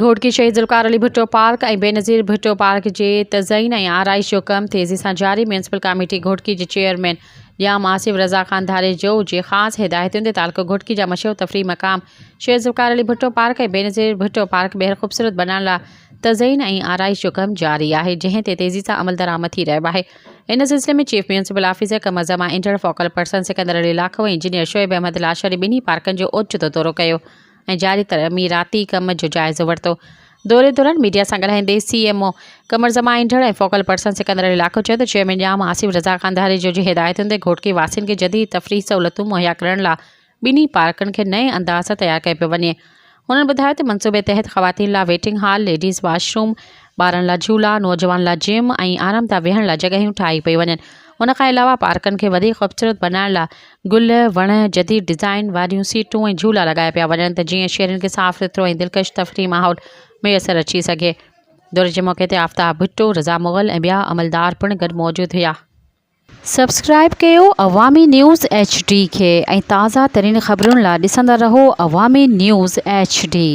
گهوٽڪي شهيد Zulfiqar Ali Bhutto park ۽ Benazir Bhutto park جي تزئين ۽ آرائش جو ڪم تيزي سان جاري، ميونسپل ڪاميٽي گهوٽڪي جي چيئرمين ڄام آصف رضا خان ڌاريجو جي خاص هدايتن تي تعلقو گهوٽڪي جا مشهور تفريحي مقام شهيد ذوالفقار علي ڀٽو پارڪ ۽ بينظير ڀٽو پارڪ ٻيهر خوبصورت بنائڻ لاء تزئين ۽ آرائش جو ڪم جاري آهي جنهن تي تيزي سان عملدرآمد ٿي رهيو آهي ان سلسلي ۾ chief municipal officer Qamar Zaman Indhar focal person Sikandar Ali Lakho ۽ engineer Shoaib Ahmed Lashari ٻنهي پارڪن جو اوچتو دورو ڪيو. ۽ جاري تعميراتي ڪم جو جائزو ورتو. دوري دوران ميڊيا سان ڳالهائيندي C M O Qamar Zaman Indhar ۽ focal person Sikandar Ali Lakho چيو ته چيئرمين ڄام آصف رضا خان ڌاريجو جي هدايتن تي گهوٽڪي واسين کي جديد تفريحي سهولتون مهيا ڪرڻ لا ٻنهي پارڪن کي نئين انداز سان تيار ڪيو پيو وڃي. هنن ٻڌايو ته منصوبي تحت خواتين لا waiting hall, ladies wash room, ٻارن لا جهولا، نوجوان لا جم ۽ آرامده ويهڻ لا جڳهيون ٺاهي پيون وڃن. ان کان علاوه پارڪن کي وڌيڪ خوبصورت بنائڻ لا گل، وڻ، جديد ڊزائين واريون سيٽون ۽ جهولا لڳايا پيا وڃن ته جيئن شهرين کي صاف سٿرو ۽ دلڪش تفريحي ماحول ميسر اچي سگهي. دوري جي موقعي تي آفتاب ڀٽو، رضا مغل ۽ ٻيا عملدار پڻ گڏ موجود هيا. سبسڪرائيب ڪيو عوامي نيوز ايڇ ڊي کي ۽ تازه ترين خبرن لا ڏسندا رهو عوامي نيوز ايڇ ڊي.